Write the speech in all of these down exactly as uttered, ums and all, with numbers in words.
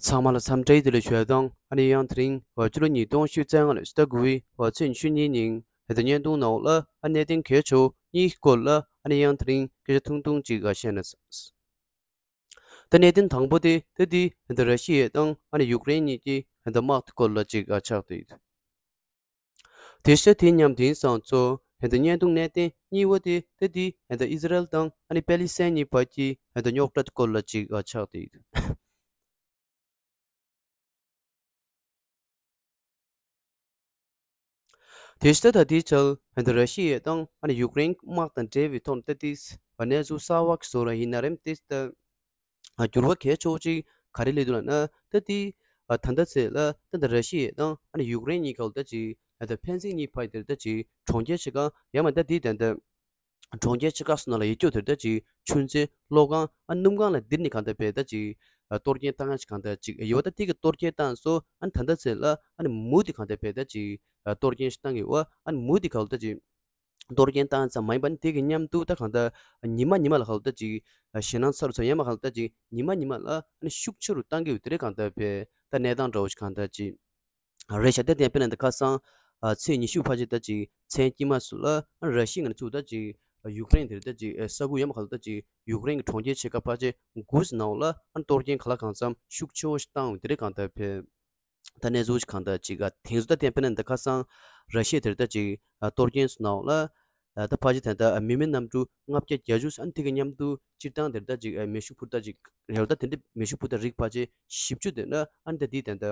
ཚང་མ་ལ་འཚམས་འདྲི་བདེ་ལེགས་ཞུ་ཡ་དང་། ཨ་ནི་ཡང་དེ་རིང་ཕྱི་ལོ་ཉིས་སྟོང་ཉི་ཤུ་རྩ་ལྔ་ལོའི་ཕྱི་ཟླ་དགུ་པའི་ཚེས་ཉི་ཤུ་གཉིས་ཉིན་ཧན་ད་བརྙན་ཐུང་ནང་ལ་ཨ་གནད་དོན་གལ་ཆེ་བོ་གཉིས་ཀྱི་སྐོར་ལ་ཨ་ནི་ཡང་དེ་རིང་སྐད་ཆ་ཐུང་ཐུང་ཅིག་བཤད་ན་བསམས། ད་གནད་དོན་དང་པོ་དེ་ད་དེ་ཧན་ད་ར་ཤི་ཡ་དང་ཨ་ནི་ཡུཀ་རེན་གཉིས་ཀྱི་ཧན་ད་དམག་དེ་སྐོར་ལ་ཅིག་ཆགས་བསྡད་ཡོད། དེ་ཤ་དེ་མཉམ་དེང་སང་ཚོ་ཧན་ད་བརྙན་ཐུང་གནད་དོན་གཉིས་པ་དེ་ད་དེ་ཧན་ད་ཨི་ཟི་རལ་དང་ཨ་ནི་པེ་ལི་སི་ཐན་གཉིས་བར་གྱི་ཧན་ད་རྙོག་དྲ་དེ་སྐོར་ལ་ཅིག་ཆགས་བསྡད་ཡོད། དེ་ལྟ་ད་ལྟའི་ཆར་ཨ་ནི་ར་ཤི་ཡ་དང་ཨ་ནི་ཡུཀ་རེན་དམག་དང་འབྲེལ་བའི་ཐོག་ནས་ད་ལྟའི་གནས་ཚུལ་གསར་བ་གི་བཟོ་འདྲ་ཡིན་ན་རེད། དེ་ལྟ་འགྱུར་བ་གལ་ཆེ་བོ་ཅིག་ག་རེ་སླེབས་འདུག་ལབ་ན། ད་ལྟའི་ད་ལྟ་ཚེ་ལ་ད་ལྟ་ར་ཤི་ཡ་དང་ཨ་ནི་ཡུཀ་རེན་གཉིས་ཀ་ལ་ད་ཅིག་ད་ཕན་ཚུན་གཉིས་བར་དེར་ད་ཅིག་གྲོང་ཁྱེར་ཆེ་ཁག་ཡང་མ་ད་ལྟའི་ད་ལྟ་གྲོང་ཁྱེར་ཆེ་ཁག་སོགས་ནང་ལ་ཡོད་རྒྱུ་དེར་ད་ཅིག་ཆུ་མཛོད་གློག་ཁང་ཨ་སྣུམ་ཁང་ལ་འདིར་ནི་གང་ལྟར་བས་ད་ཅིག་གཏོར་སྐྱོན་བཏང་ཡ་ཅིག་གང་ལྟར་ཅིག་ཡོད། ད་དེ་གི་གཏོར་སྐྱོན་བཏང་སོ་ཨ་ནི་ད་ལྟ་ཚེ་ལ་ཨ་ནི་མུ་དེ་གང་ལྟར་བས་ད་ཅིག་གཏོར་སྐྱོན་ཞིག་བཏང་གི་ཡོད། ཨ་ནི་མུ་དེ་ག་ལ་ད་ཅིག་གཏོར་སྐྱོན་བཏང་ཙམ་མ་ཡིན་པ་ནི་དེ་གི་མཉམ་དུ་ད་གང་ལྟར་ཉི་མ་ཉི་མ་ལ་ག་ལ་ད་ཅིག་ཞེད་སྣང་ཚ་རུ་ཚ་ཡ་མ་ག་ལ་ད་ཅིག་ཉི་མ་ཉི་མ་ལ་ཨ་ནི་ཤུགས་ཆེ་རུ་བཏང་གི་ཡོད། དེ་རེད་གང་ལྟར་བས་ད་གནས་སྟངས་འདྲ་བོ་ཞིག་གང་ལྟར་ཅིག་རེད་ཤག་དེ་དེ་དཔེར་ན་འདི་ཁ་སང་ཨ་ཚེས་ཉི་ཤུ་ཕལ་ཆེར་ད་ཅིག་མཚན་དཀྱིལ་མ་སུ་ལ་ཨ་ར་ཤི་ཡ་ངོས་ནས་ཚུར་ད་ཅིག་ཡུཀ་རེན་དེར་ད་ཅིག་ས་ཁུལ་ཡ་མ་ག་ལ་ད་ཅིག་ཡུཀ་རེན་གྱི་གྲོང་ཁྱེར་ཆེ་ཁག་ཕལ་ཆེར་དགུ་ཙམ་ནང་ལ་ཨ་གཏོར་སྐྱོན་ག་ལ་གང་འཚམ་ཤུགས་ཆེ་བོ་ཞིག་བཏང་ཡོད། དེ་རེད་གང་ལྟར་བས་ད་གནས་ཚུལ་ཞིག་གང་ལྟར་ཅིག་ཨ་དེང་སང་ད་དེ་དཔེར་ན་འདི་ཁ་སང་ར་ཤི་ཡ་དེར་ད་ཅིག་ཨ་གཏོར་སྐྱོན་སུ་ནང་ལ་ཨ་ད་ཕལ་ཆེར་ད་ལྟ་ཨ་མི་མེད་གནམ་གྲུ་ལྔ་བརྒྱ་གྱ་བཞི་ཨ་ནི་དེ་གི་མཉམ་དུ་སྤྱིར་བཏང་དེར་ད་ཅིག་ཨ་མེ་ཤུགས་འཕུར་མདའ་ཅིག་རེད་བ། ད་དེ་འདྲ་མེ་ཤུགས་འཕུར་མདའ་རིགས་ཕལ་ཆེར་བཞི་བཅུ་དེ་འདྲ་ཨ་ནི་ད་དེ་ད་ལྟ་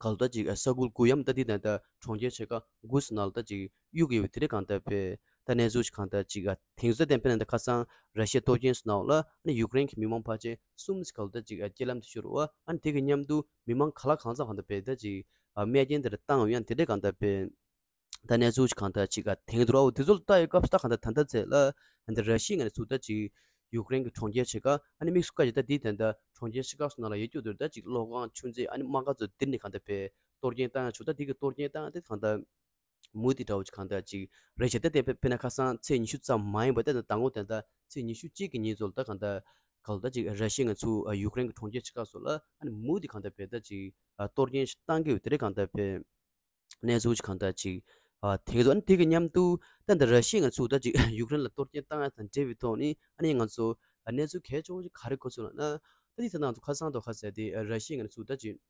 ག་ལ་ད་ཅིག་ས་ཁུལ་དགུ་ཡ་མ་ད་དེ་ད་ལྟ་གྲོང་ཁྱེར་ཆེ་ཁག་དགུ་ཙམ་ནང་ལ་ད་ཅིག་གཡུག་གི་ཡོད་པ་དེ་རེད་གང་ལྟར་བས་ད་གནས་ཚུལ་ཞིག་གང་ལྟར་ཅིག་ཨ་དེང་སང་དེ་དཔེར་ན་འདི་ཁ་སང་ར་ཤི་ཡ་གཏོར་སྐྱོན་སོགས་ནང་ལ་ཨ་ནི་ཡུཀ་རེན་གྱི་མི་མང་ཕལ་ཆེར་གསུམ་ཞིག་ག་ལ་ད་ཅིག་ཨ་རྐྱེན་ལམ་དུ་ཤོར་བ་ཨ་ནི་དེ་གི་མཉམ་དུ་མི་མང་ག་ལ་གང་འཚམ་གང་ལྟར་བས་ད་ཅིག་ཨ་རྨས་སྐྱོན་དེ་འདྲ་བཏང་ཡོད། ཡང་དེ་འདྲ་གང་ལྟར་བས་ད་གནས་ཚུལ་ཞིག་གང་ལྟར་ཅིག་ཨ་དེང་དུ་ར་འོ་དེ་ཚོ་ལ་ལྟ་ཡོད་སྐབས་སུ་ད་གང་ལྟར་ད་ལྟ་ཚེ་ལ་འདི་ར་ཤི་ཡ་ངོས་ནས་ཚུར་ད་ཅིག་ཡུཀ་རེན་གྱི་གྲོང་ཁྱེར་ཆེ་ཁག་ཨ་ནི་དམིགས་སུ་བཀར་ཅིག་ད་དེའི་ད་ལྟ་གྲོང་ཁྱེར་ཆེ་ཁག་སོགས་ནང་ལ་ཡོད་རྒྱུ་དེར་ད་ཅིག་གློག་ཁང་ཆུ་མཛོད་ཨ་ནི་དམག་སྒར་ཚོ་འདིར་ནི་གང་ལྟར་བས་གཏོར་སྐྱོན་བཏང་ཡ་ཆུ་ད་དེ་གི་གཏོར་སྐྱོན་བཏང་ཡ་དེ་གང་ལྟར་མུ་དེ་འདྲ་བོ་ཅིག་གང་ལྟར་ཅིག་རེད་ཤག་དེ་དེ་དཔེར་ན་ཁ་སང་ཚེས་ཉི་ཤུ་ཙམ་མ་ཡིན་པ་དེ་ད་དང་པོ་དེ་ད་ཚེས་ཉི་ཤུ་གཅིག་གི་ཉིན་ཚོ་ལ་ད་གང་ལྟར་ག་ལ་ད་ཅིག་ར་ཤི་ཡ་ངོས་ཚུར་ཡུཀ་རེན་གྱི་གྲོང་ཁྱེར་ཆེ་ཁག་སོགས་ལ་ཨ་ནི་མུ་དེ་གང་ལྟར་བས་ད་ཅིག་གཏོར་སྐྱོན་ཞིག་བཏང་གི་ཡོད། དེ་རེད་གང་ལྟར་བས་གནས་ཚུལ་ཞིག་གང་ལྟར་ཅིག་ཨ་དེ་ག་ཨ་ནི་དེ་གི་མཉམ་དུ་ད་འདི་ར་ཤི་ཡ་ངོས་ཚུར་ད་ཅིག་ཡུཀ་རེན་ལ་གཏོར་སྐྱོན་བཏང་ཡ་དང་འབྲེལ་བའི་ཐོག་ནས་ཨ་ནི་ང་ཚོ་ཨ་གནས་ཚུལ་གལ་ཆེ་བོ་ཞིག་ག་རེ་གོ་སོང་ལབ་ན། ད་དེ་ད་ང་ཚོ་ཁ་སང་དུ་ཁ་གསལ་དེ་ཨ་ར་ཤི་ཡ་ངོས་ཚུར་ད་ཅིག་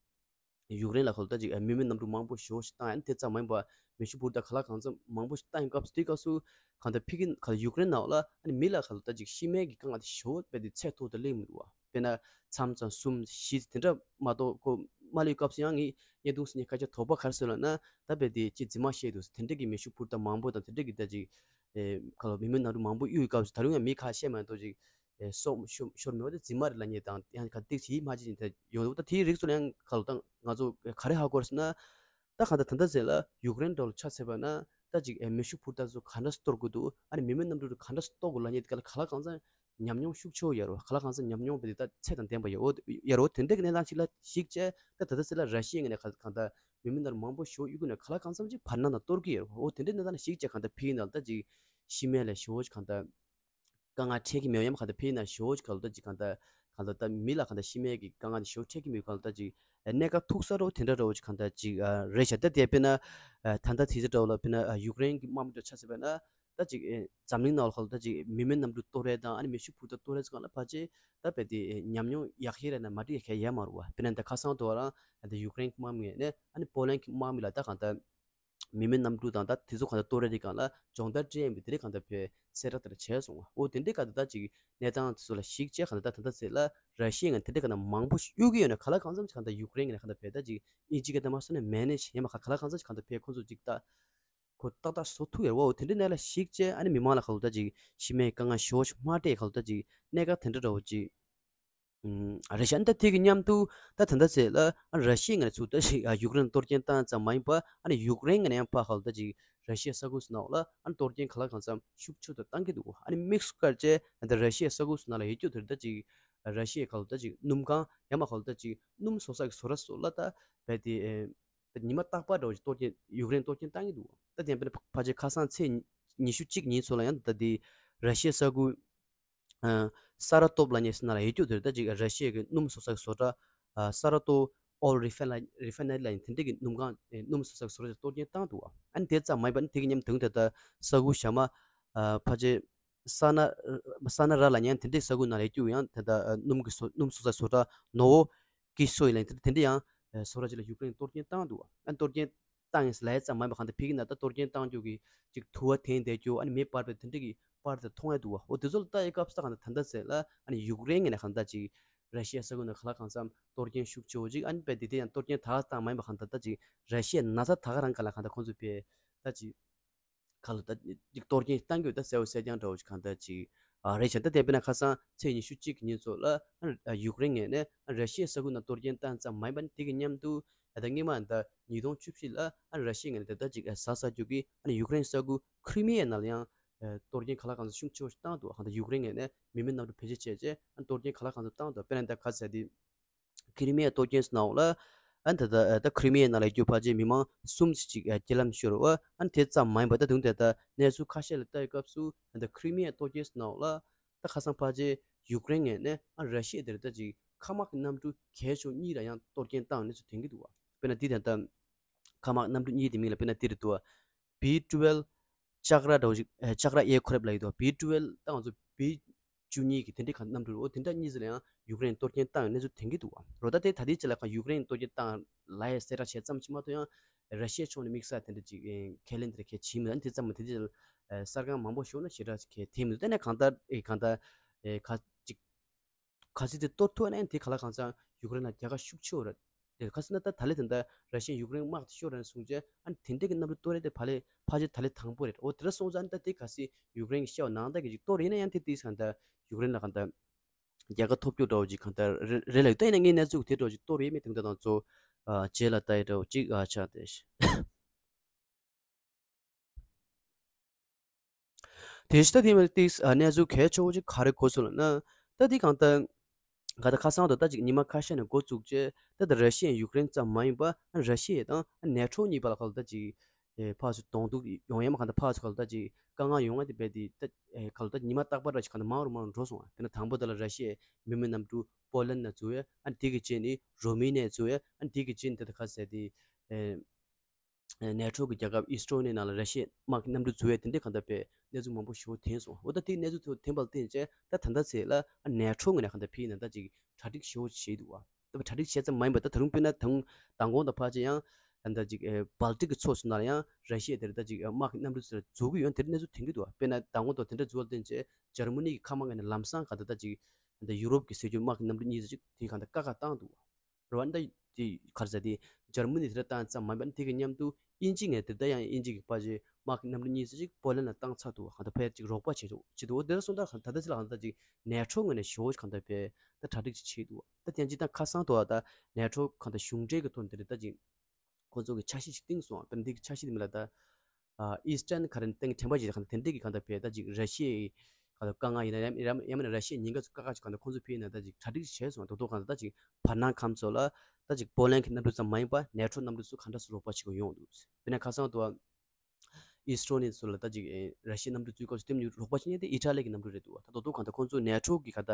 ཡུཀ་རེན་ལ་ག་ལ་ད་ཅིག་ཨ་མི་མེད་གནམ་གྲུ་མང་པོ་ཞེ་པོ་ཞིག་བཏང་ཡ་ཨ་ནི་དེ་ཙམ་མ་ཡིན་པ་མེ་ཤུགས་འཕུར་མདའ་ག་ལ་གང་འཚམ་མང་པོ་ཞིག་བཏང་ཡོད་སྐབས་སུ་དེའི་སྐབས་སུ་གང་ལྟར་ཕ་གི་ག་ལ་ཡུཀ་རེན་ནང་ལ་ཨ་ནི་མི་ལ་ག་ལ་ད་ཅིག་ཤི་རྨས་ཀྱི་དཀའ་ངལ་དེ་ཞེ་པོ་དཔེ་དེ་ཚད་མཐོ་དུ་སླེབས་མི་འདུག་བ། དཔེར་ན་མཚམས་མཚམས་གསུམ་བཞི་དེ་འདྲ་མ་གཏོགས་ཁོ་མ་སླེབས་སྐབས་སུ་ཡང་ངས་བརྙན་ཐུང་སུ་ཉིད་སྐད་ཆ་དོགས་པ་ག་རེ་བཟོས་ལབ་ན། ད་དཔེ་དེ་ཅི་རྫུན་མ་བཤད་འདུག་ཟེར། དེ་འདྲ་གི་མེ་ཤུགས་འཕུར་མདའ་མང་པོ་དང་དེ་འདྲ་གི་ད་ཅིག་ཨེ་ག་ལ་མི་མེད་གནམ་གྲུ་མང་པོ་གཡུག་ཡོད་སྐབས་སུ་ད་རུང་ཡང་མི་ཁ་ཤས་མ་གཏོགས་ཅིག་ཨེ་སྲོག་ཤོར་ཤོར་མེད་པ་དེ་རྫུན་མ་རེད་ལབ་མཁན་དང་ཡང་ག་ཏིག་ཞིག་མ་ཅིག་ཡིན་ད་ཡོང་འདུག་ད་དེའི་རིགས་ཚོ་ལ་ཡང་ག་ལ་ད་ང་ཚོ་ག་རེ་ཧ་གོ་རེད་ཟེར་ན། ད་གང་ལྟར་ད་ལྟ་ཟེར་ལ་ཡུཀ་རེན་འདྲ་བོ་ལ་ཆ་མཚོན་པ་ན་ད་ཅིག་ཨེ་མེ་ཤུགས་འཕུར་མདའ་ཚོ་ག་འདྲ་གཏོར་དགོས་འདུག་ཨ་ནི་མི་མེད་གནམ་གྲུ་ག་འདྲ་གཏོར་དགོས་ལབ་མཁན་དེ་ག་ལ་གང་འཚམ་ཉམས་མྱོང་ཤུགས་ཆེ་བོ་ཡོད་རེད་བ། ག་ལ་གང་འཚམ་ཉམས་མྱོང་དཔེ་དེ་ད་ཚད་དང་ལྡན་པ་ཡོད་ཡོད་རེད་བ། དེ་འདྲ་གི་གནས་སྟངས་ཤིག་ལ་གཞིགས་བྱས་ད་ད་ལྟ་ཟེར་ལ་ར་ཤི་ཡའི་ངོས་ནས་ག་གང་ལྟར་མི་མེད་གནམ་གྲུ་མང་པོ་ཞེ་པོ་གཡུག་གི་ནས་ག་ལ་གང་འཚམ་ཅིག་བར་སྣང་དང་གཏོར་གི་ཡོད་རེད་བ། འོ་དེ་འདྲའི་གནས་སྟངས་ལ་གཞིགས་བྱས་གང་ལྟར་ཕ་གི་ནང་ལ་ད་ཅིག་ཤི་རྨས་ལ་ཞེ་པོ་ཅིག་གང་ལྟར་དཀའ་ངལ་འཕྲད་ཀྱི་མེད་པ་ཡང་གང་ལྟར་ཕ་གི་ནང་ཞེ་པོ་ཅིག་གང་ལྟར་ཅིག་གང་ལྟར་གང་ལྟར་ད་མི་ལ་གང་ལྟར་ཤི་རྨས་ཀྱི་དཀའ་ངལ་དེ་ཞེ་པོ་འཕྲད་ཀྱི་མེད་གང་ལྟར་ཅིག་གནད་འགག་ཐུག་ས་འདྲ་བོ་དེ་འདྲ་འདྲ་བོ་ཅིག་གང་ལྟར་ཅིག་རེད་བཞག་ད་དེ་དཔེར་ན་ད་ལྟ་དེ་ཚོ་འདྲ་བོ་ལ་དཔེར་ན་ཡུཀ་རེན་གྱི་དམག་མི་འདྲ་ཆ་བཞག་པ་ན། ད་ཅིག་ཨེ་འཛམ་གླིང་ནང་ལ་ཁ་ལོ་ད་ཅིག་མི་མེད་གནམ་གྲུ་གཏོར་རེས་དང་ཨ་ནི་མེ་ཤུགས་འཕུར་མདའ་གཏོར་རེས་ཚོ་གང་ལ་ཕལ་ཆེར་ད་དཔེ་དེ་ཨེ་ཉམས་མྱོང་ཡག་ཤོས་རེད་ན་མ་འགྲིག་ཡག་ཤོས་ཡོད་མ་རེད་བ། དཔེར་ན་ད་ཁ་སང་དུ་བ་རང་ད་ཡུཀ་རེན་གྱི་དམག་མི་ནས་ཨ་ནི་པོ་ལན་གྱི་དམག་མི་ལ་ད་གང་ལྟར་མི་མེད་གནམ་གྲུ་དང་ད་དེ་ཚོ་གང་ལྟར་གཏོར་རེས་དེ་གང་ལ་སྦྱོང་བརྡར་སྤྲད་ཡིན་པའི་དེ་རིགས་གང་ལྟར་བས་གསལ་བསྒྲགས་དེ་འདྲ་བྱས་སོང་བ། འོ་དེ་འདྲའི་ག་ད་ད་ཅིག་གནས་སྟངས་དེ་ཚོ་ལ་གཞིགས་བྱས་གང་ལྟར་ད་ད་ད་ཚེ་ལ་ར་ཤི་ཡ་ངས་དེ་འདྲའི་ག་ད་མང་པོ་གཡུག་གི་ཡོད་ན་ག་ལ་གང་འཚམ་ཅིག་གང་ལྟར་ཡུཀ་རེན་ངས་གང་ལྟར་བས་ད་ཅིག་ཨིན་ཇི་སྐད་དུ་མ་སོང་ན་མེ་ནེཇ་ཡིན་མ་ག་ག་ལ་གང་འཚམ་ཅིག་གང་ལྟར་བས་ཁོང་ཚོ་ཅིག་ད། ཁོ་ཏག་ཏག་བཟོ་ཐུབ་ཡོད་རེད་བ། འོ་དེ་འདྲའི་གནས་ལ་གཞིགས་བྱས་ཨ་ནི་མི་མང་ལ་ག་ལ་ད་ཅིག་ཤི་རྨས་དཀའ་ངལ་ཞེ་པོ་ཞིག་མ་སྤྲད་ག་ལ་ད་ཅིག་གནད་འགག་དེ་འདྲ་འདྲ་བོ་ཅིག་ཨུམ་རེད་ཤག་ཨ་ནི་ད་དེ་གི་མཉམ་དུ་ད་ད་ལྟ་ཚེ་ལ་ཨ་ནི་ར་ཤི་ཡའི་ངོས་ནས་ཚུར་ད་ཅིག་ཨ་ཡུཀ་རེན་གཏོར་སྐྱོན་བཏང་ཙམ་མ་ཡིན་པ་ཨ་ནི་ཡུཀ་རེན་ངོས་ནས་ཡང་ཕར་ག་ལ་ད་ཅིག་ར་ཤི་ཡའི་ས་ཁུལ་སོགས་ནང་ལ་ཨ་ནི་གཏོར་སྐྱོན་ག་ལ་གང་འཚམ་ཤུགས་ཆེ་དུ་བཏང་གི་འདུག་ཨ་ནི་དམིགས་སུ་བཀར་བྱས་ད་ར་ཤི་ཡའི་ས་ཁུལ་སོགས་ནང་ལ་ཡོད་རྒྱུ་དེར་ད་ཅིག་ར་ཤི་ཡའི་ག་ལ་ད་ཅིག་སྣུམ་ཁང་ཡང་མ་ག་ལ་ད་ཅིག་སྣུམ་བཟོ་ས་གི་བཟོ་གྲྭ་སོགས་ལ་ད་རྦད་དེ། ཉི་མ་རྟག་པར་འདྲ་བོ་ཞིག་གཏོར་སྐྱོན་ཡུཀ་རེན་གཏོར་སྐྱོན་བཏང་གི་འདུག་ད་དེ་ཕ་ཕལ་ཆེར་ཁ་སང་ཚེས་ཉི་ཤུ་གཅིག་ཉིན་ཚོ་ལ་ཡང་ད་ལྟའི་ར་ཤི་ཡའི་ས་ཁུལ་ཨ་ས་ར་ཏོབ་ལབ་མཁན་ཞིག་ནང་ལ་ཡོད་རྒྱུ་དེར་ད་ཅིག་ར་ཤི་ཡའི་གི་སྣུམ་བཟོ་ས་གི་བཟོ་གྲྭ་ ས་ར་ཏོ་ཨོལ་རི་ཕན་ལ་རི་ཕན་ནེ་རི་ལ་ཡང་དེ་འདྲས་ཀྱི་སྣུམ་ཁང་ཨེ་སྣུམ་བཟོ་ས་ཀྱི་བཟོ་གྲྭ་གཏོར་སྐྱོན་བཏང་འདུག་བ། ཨ་ནི་དེ་ཙམ་མ་ཡིན་པ་ནི་དེ་གི་མཉམ་དུ་ད་ལྟ་ས་ཁུལ་ཞྭ་དམར་ཨ་ཕལ་ཆེར་ས་ན་ས་ན་ར་ལ་ཡང་དེ་འདྲས་ས་ཁུལ་ནང་ལ་ཡོད་རྒྱུ་ཡང་ད་ལྟ་སྣུམ་གྱི་བཟོ་སྣུམ་བཟོ་ས་བཟོ་གྲྭ་ནོ་ཝོ་ཀི་སོ་ཡིན་ལ་དེ་འདྲས་ཡང་བཟོ་གྲྭ་ཅིག་ལ་ཡུཀ་རེན་གཏོར་སྐྱོན་བཏང་འདུག་ཨ་གཏོར་སྐྱོན་བཏང་ཡིན་ལ་ཡ་ཙམ་མ་ཡིན་པ་གང་ལྟར་ཕ་གི་ནང་ད་གཏོར་སྐྱོན་བཏང་རྒྱུ་གི་ཅིག་དུ་བ་འཐེན་བསྡད་རྒྱུ་ཨ་ནི་མེ་འབར་བའི་དེ་འདྲས་ཀྱི་པར་དེ་མཐོང་ཡ་འདུག་བ། འོ་དེ་ཚོ་ལ་ལྟ་ཡི་སྐབས་སུ་ད་གང་ལྟར་ད་ལྟ་ཟེར་ལ་ཨ་ནི་ཡུཀ་རེན་ངོས་ནས་གང་ལྟར་ཅིག་ར་ཤི་ཡ་ས་ཁུལ་ནང་ག་ལ་གང་འཚམ་གཏོར་སྐྱོན་ཤུགས་ཆེ་བོ་ཅིག་ཨ་ནི་དཔེ་དེ་དེ་ཡང་གཏོར་སྐྱོན་ད་ག་བཏང་མ་ཡིན་པ་གང་ལྟར་ད་ཅིག་ར་ཤི་ཡ་ན་ཚ་ད་ག་རང་ག་ལ་གང་ལྟར་ཁོང་ཚོ་དཔེ་ད་ཅིག་ག་ལ་ད་ཅིག་གཏོར་སྐྱོན་བཏང་རྒྱུ་ད་གསལ་བོ་གསལ་རྐྱང་འདྲ་བོ་ཅིག་གང་ལྟར་ཅིག་ཨ་རེད་བྱས། ད་དེ་དཔེར་ན་ཁ་སང་ཚེས་ཉི་ཤུ་གཅིག་གི་ཉིན་ཚོ་ལ་ཨ་ཡུཀ་རེན་ངོས་ནས་ཨ་ར་ཤི་ཡའི་ས་ཁུལ་ནང་གཏོར་སྐྱོན་བཏང་ཙམ་མ་ཡིན་པ་ནི་དེ་གི་མཉམ་དུ་ད་ལྟ་སྔོན་མ་ད་ཉིས་སྟོང་བཅུ་བཞི་ལ་ཨ་ར་ཤི་ཡ་ངོས་ནས་ད་ལྟ་ཅིག་ཟ་ཟ་རྒྱུ་གི་ཨ་ནི་ཡུཀ་རེན་ས་ཁུལ་ཁྲི་མི་ཡའི་ནང་ལ་ཡང་གཏོར་སྐྱོན་ག་ལ་གང་འཚམ་ཤུགས་ཆེ་བོ་ཞིག་བཏང་འདུག་གང་ལྟར་ཡུཀ་རེན་ངོས་ནས་མི་མེད་གནམ་གྲུ་བེད་སྤྱོད་བྱས་རྗེས་ཨ་གཏོར་སྐྱོན་ག་ལ་གང་འཚམ་བཏང་འདུག་དཔེར་ན་ད་ག་ཟེར་དེ། ཁི་རི་མི་ཡ་གཏོར་སྐྱོན་ནང་ལ་ཨ་ད་ད་ད་ཁི་རི་མི་ཡ་ནང་ལ་ཡོད་རྒྱུ་ཕལ་ཆེར་མི་མང་གསུམ་ཙམ་ཅིག་རྒྱ་ལམ་ཤོར་བ་ཨ་དེ་ཙམ་མ་ཡིན་པ་ད་དུང་དེ་ད་གནས་ཚུལ་ཁ་ཤས་ལ་ལྟ་ཡི་སྐབས་སུ་ད་ཁི་རི་མི་ཡ་གཏོར་སྐྱོན་ནང་ལ་ད་ཁ་སང་ཕལ་ཆེར་ཡུཀ་རེན་ངོས་ནས་ཨ་ར་ཤི་ཡ་དེར་ད་ཅིག་མཁའ་དམག་གི་གནམ་གྲུ་གས་ཆོག་གཉིས་ལ་ཡང་གཏོར་སྐྱོན་བཏང་གནས་ཚུལ་ཐོན་གྱི་འདུག་བ། དཔེར་ན་དེ་ད་ད་མཁའ་དམག་གནམ་གྲུ་གཉིས་དེ་མིང་ལ་དཔེར་ན་དེ་རེད་འདུག་བ། བི་ཊུ་ཝེལ་ཅག་ར་འདྲ་བོ་ཞིག་ཨ་ཅག་ར་ཨེར་ཁེ་རེབ་ལབ་ཡོད་དོ། བི་ཊུ་ཝེལ་ད་ང་ཚོ་བི་བཅུ་གཉིས་ཀྱི་དེ་འདྲའི་གང་གནམ་གྲུ་རེད། འོ་དེ་འདྲ་གཉིས་ཙམ་ལ་ཡང་ཡུཀ་རེན་གཏོར་སྐྱོན་བཏང་ཡོད་གནས་ཚུལ་ཐོན་གྱི་འདུག་བ། རོ་ད་དེ་ད་ལྟའི་ཆ་ལ་གང་ཡུཀ་རེན་གཏོར་སྐྱོན་བཏང་ལབ་ཡས་གསལ་བསྒྲགས་བྱས་ཙམ་ཞིག་མ་གཏོགས་ཡང་ར་ཤི་ཡའི་ཕྱོགས་ནས་དམིགས་བསལ་དེ་འདྲ་ཅིག་ཁས་ལེན་དེ་འདྲ་གས་བྱས་མི་འདུག་ཨ་ནི་དེ་ཙམ་མ་དེ་འདྲ་ཅིག་གསར་ཁང་མང་པོ་ཞིག་ནས་ཞེ་དྲག་ཅིག་གས་ཐོན་མི་འདུག་དེ་ནས་གང་ལྟར་ཨེ་གང་ལྟར་ཨེ་ག་ཅིག་ག་ཚོད་དེ་གཏོར་ཐུབ་ན་ཡང་དེ་ག་ལ་གང་འཚམ་ཡུཀ་རེན་ལ་རྒྱལ་ཁ་ཤུགས་ཆེ་བོ་རེད། དེ་ག་ཟེར་ན་ད་ད་ལན་དེ་འདྲ་ར་ཤི་ཡས་ཡུཀ་རེན་དམག་དེ་ཤོར་རན་སོང་རྗེས་ཨ་ནི་དེ་འདྲས་ཀྱི་གནམ་གྲུ་གཏོར་ཡས་དེ་ཕ་ལས་ཕལ་ཆེར་ད་ལན་དང་པོ་རེད། འོ་དེ་འདྲ་སོང་ཙང་ཨ་ནི་ད་དེ་ག་ཟེར་ཡུཀ་རེན་གྱི་ཤ་བ་ནང་ལྟ་གི་ཅིག་གཏོར་ཡིན་ན་ཡང་དེ་དེས་གང་ལྟར་ཡུཀ་རེན་ལ་གང་ལྟར་རྒྱལ་ཁ་ཐོབ་རྒྱུ་འདྲ་བོ་ཅིག་གང་ལྟར་རེད་རེད་ལབ་ཡོད། ད་ཡིན་ན་ངས་གནས་ཚུལ་དེ་འདྲ་བོ་ཅིག་གཏོར་ཡས་མེད། དེ་འདྲ་དང་ཚོ་རྗེས་ལ་ལྟ་ཡས་འདྲ་བོ་ཅིག་ཨ་ཆགས་ཏེ། དེ་ཕྱི་ད་དེ་མ་ཏིག་གནས་ཚུལ་གལ་ཆེ་བོ་ཅིག་ག་རེ་གོ་སོང་ལབ་ན། ད་དེ་གང་ལྟར་ག་ད་ཁ་སང་དུ་ད་ཅིག་ཉི་མ་ཁ་ཤས་ནས་འགོ་བཙུགས་རྗེས་ད་ད་ར་ཤི་ཡ་ཡུཀ་རེན་ཙམ་མ་ཡིན་པ་ར་ཤི་ཡ་དང་ནེ་ཊོ་གཉིས་བར་ལ་ག་ལ་ད་ཅིག་ཕར་ཚུར་གདོང་ཐུག་ཡོང་ཡ་མ་གང་ལྟར་ཕར་ཚུར་ག་ལ་ད་ཅིག་དཀའ་ངལ་ཡོང་ཡ་དེ་བས་དེ་ད་ག་ལ་ད་ཉི་མ་རྟག་པར་ར་ཅིག་གང་ལྟར་མང་རུ་མང་རུ་འགྲོ་སོང་བ། དེ་ན་དང་པོ་ད་ལ་ར་ཤི་ཡའི་མི་མེད་གནམ་གྲུ་པོ་ལན་ལ་འཛུལ་ཡ་ཨ་ནི་དེ་གི་རྗེས་ནི་རོ་མི་ནི་འཛུལ་ཡ་ཨ་ནི་དེ་གི་རྗེས་ནི་ད་ད་ག་ཟེར་དེ། ནེ་ཊོ་གི་རྒྱལ་ཁབ་ཨི་སི་ཊོ་ནི་ནང་ལ་ར་ཤི་ཡའི་དམག་གི་གནམ་གྲུ་འཛུལ་བའི་དེ་འདྲའི་གང་ལྟར་པའི་གནས་ཚུལ་མང་པོ་ཞེ་པོ་ཐོན་སོང་། འོ་ད་དེའི་གནས་ཚུལ་ཐོན་པ་ལ་བརྟེན་བྱས་ད་ད་ལྟ་ཚེ་ལ་ནེ་ཊོ་ངོས་ནས་གང་ལྟར་ཕི་ཡིན་ན་ད་ཅིག་གྲ་སྒྲིག་ཞེ་པོ་བྱས་འདུག་བ། ད་གྲ་སྒྲིག་བྱས་ཙམ་མ་ཡིན་པར་ད་ད་རུང་དཔེར་ན་ད་རུང་མདང་དགོང་དང་ཕལ་ཆེར་ཡང་ད་ལྟ་ཅིག་སྦལ་ཏིག་གི་ཕྱོགས་སུ་ནང་ལ་ཡང་ར་ཤི་ཡ་དེར་ད་ཅིག་དམག་གི་གནམ་གྲུ་ཚོ་འཛུལ་གི་ཡོད་དེ་འདྲའི་གནས་ཚུལ་ཐོན་གི་འདུག་བ། དཔེར་ན་མདང་དགོང་དང་དེ་འདྲ་འཛུལ་བ་ལ་བརྟེན་བྱས་འཇར་མ་ནི་གི་མཁའ་དམག་ངོས་ནས་ལམ་སང་གང་ལྟར་ད་ཅིག་ད་ཡུ་རོབ་ཀྱི་ཟེར་རྒྱུ་དམག་གི་གནམ་གྲུ་གཉིས་ཙམ་ཅིག་དེ་གང་ལྟར་བཀག་བཀག་བཏང་འདུག་བ། རེད་བ། ད་དེ་ག་རེ་ཟེར་དེ་འཇར་མ་ནི་དེ་འདྲ་བཏང་ཙམ་མ་ཡིན་པ་ནི་དེ་གི་མཉམ་དུ་དབྱིན་ཇི་ངོས་དེ་ད་ཡང་དབྱིན་ཇི་གི་ཕལ་ཆེར་དམག་གི་གནམ་གྲུ་གཉིས་ཙམ་ཅིག་པོ་ལན་ལ་བཏང་ཚར་འདུག་བ། གང་ལྟར་ཕལ་ཅིག་རོགས་པ་བྱེད་ཆོག་བྱེད་འདུག་འོ་དེ་འདྲ་སོང་ཙང་ད་ལྟ་ཚེ་ལ་གང་ལྟར་ཅིག་ནེ་ཊོ་ངོས་ནས་ཞེ་པོ་ཅིག་གང་ལྟར་བས་ད་གྲ་སྒྲིག་ཅིག་བྱས་འདུག་བ། ད་དེ་ཡང་ཅིག་ད་ཁ་སང་དུ་བ་ད་ནེ་ཊོ་གང་ལྟར་གཞུང་འབྲེལ་གྱི་ཐོག་ནས་དེ་འདྲ་ད་ཅིག་ཁོ་ཚོ་གི་འཆར་གཞི་ཅིག་བཏིང་སོང་བ། ད་འདི་གི་འཆར་གཞི་དེ་མིན་ལ་ད་ཨ་ཨི་སི་ཊརན་ག་རེ་སྟེང་ཕྲན་པ་ཅིག་གང་ལྟར་དེ་འདྲ་གི་གང་ལྟར་བས་ད་ཅིག་ར་ཤི་ཡའི་གང་ལྟར་དཀའ་ངལ་ཡིན་ན་ཡང་ཡང་ཡང་མིན་ན་ར་ཤི་ཡའི་ཉེན་ཁ་ཚོ་བཀག་བཀག་ཅིག་གང་ལྟར་ཁོང་ཚོ་ཕི་ཡིན་ན་ད་ཅིག་གྲ་སྒྲིག་བྱས་སོང་། ད་དུང་གང་ལྟར་ད་ཅིག་བར་སྣང་ཁམས་ཚོ་ལ་ད་ཅིག་པོ་ལན་གྱི་གནམ་གྲུ་ཙམ་མ་ཡིན་པ་ནེ་ཊོ་གནམ་གྲུ་ཚོ་ག་འདྲ་སེ་རོགས་པ་བྱེད་དགོས་ཡོང་འདུག་དཔེར་ན་ཁ་སང་དུ་ཨི་སི་ཊྲོ་ནི་ཚོ་ལ་ད་ཅིག་ཨེ་ར་ཤི་ཡའི་གནམ་གྲུ་འཛུལ་སྐབས་སུ་དེ་མིན་རོགས་པ་བྱེད་མཁན་དེ་ཨི་ཊ་ལི་གི་གནམ་གྲུ་རེད་འདུག་བ། ད་དོ་དོ་གང་ལྟར་ཁོང་ཚོ་ནེ་ཊྲོ་གི་ག་ད་